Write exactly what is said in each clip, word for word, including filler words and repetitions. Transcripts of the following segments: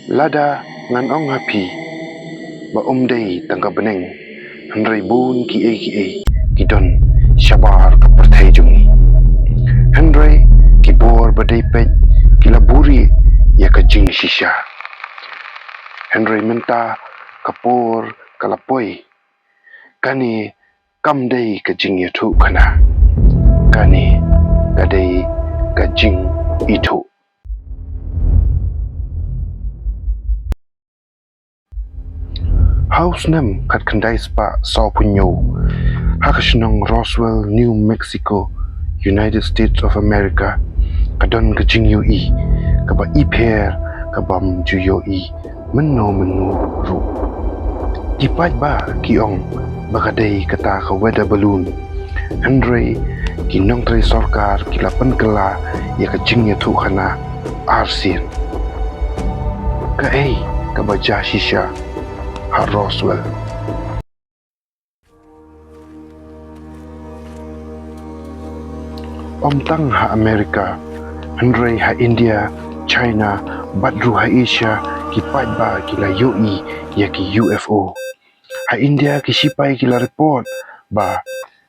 Lada ngan ong ha phi ba um dei tang ka bneng, hynrei bun kiei kiei ki don shabar ka pyrthei jong ngi. Hynrei ki bor ba dei peit ki la buhrieh ïa ka jingshisha. Hynrei mynta ka por ka la poi. Kane kam dei ka jingïathuhkhana. Kane ka dei ka jingithuh. Ha u snem khatkhyndai spah sawphew hynñiew, ha ka shnong Roswell, New Mexico, United States of America, ka don ka jingïohi kaba ipher kabym ju ïohi mynno mynno ruh. Ki paidbah ki ong ba ka dei kata ka weather balloon. Hynrei ki nongtrei sorkar ki la pynkylla ïa ka jingïathuhkhana arsien. Kaei kaba jia shisha ha Roswell? Ym tang ha America, hynrei ha India, China, bad ruh ha Asia, ki paidbah ki la ïohi ïa ki U F O. Ha India ki sipai ki la report ba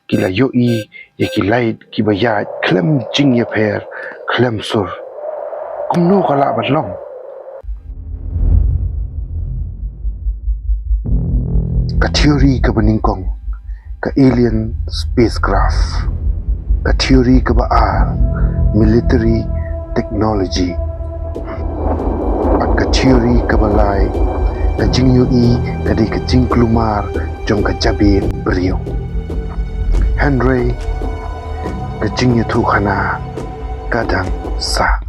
ki la ïohi ïa ki light kiba ïaid khlem jingïapher, khlem sur. Kumno ka lah ban long? Ka theory kaba nyngkong, ka alien spacecraft. Ka theory kaba ar, military technology. Bad ka theory kaba lai, ka jingïohi ka dei ka jingkulmar jong ka jabieng briew. Hynrei ka jingïathuhkhana ka dang sah.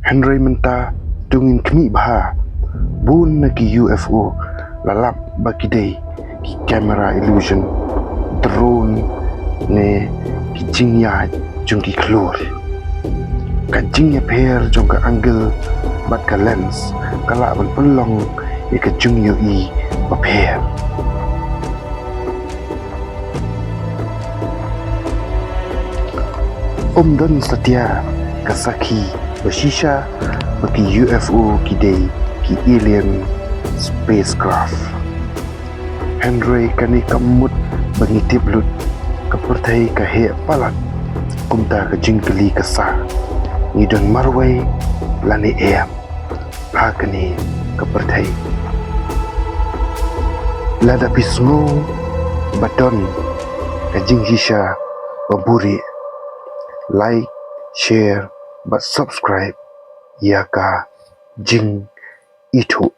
Hynrei mynta to ngin khmih bha, bun na ki U F O la lap ba ki dei ki camera illusion, drone ne ki jingïaid jong ki khlur. Ka jingïapher jong ka angle bad ka lens ka lah ban pynlong ïa ka jingïohi bapher. Ym don satia ka sakhi ba shisha ba ki U F O ki dei ki alien spacecraft. Hynrei kane kam mut ba ngi tip lut, ka pyrthei ka heh palat. Kumta ka jingkylli ka sah, ngi don marwei lane em ha kane ka pyrthei? Lada phi sngew ba don ka jingshisha ba buhrieh, like, share bad subscribe ïa ka Jingithuh.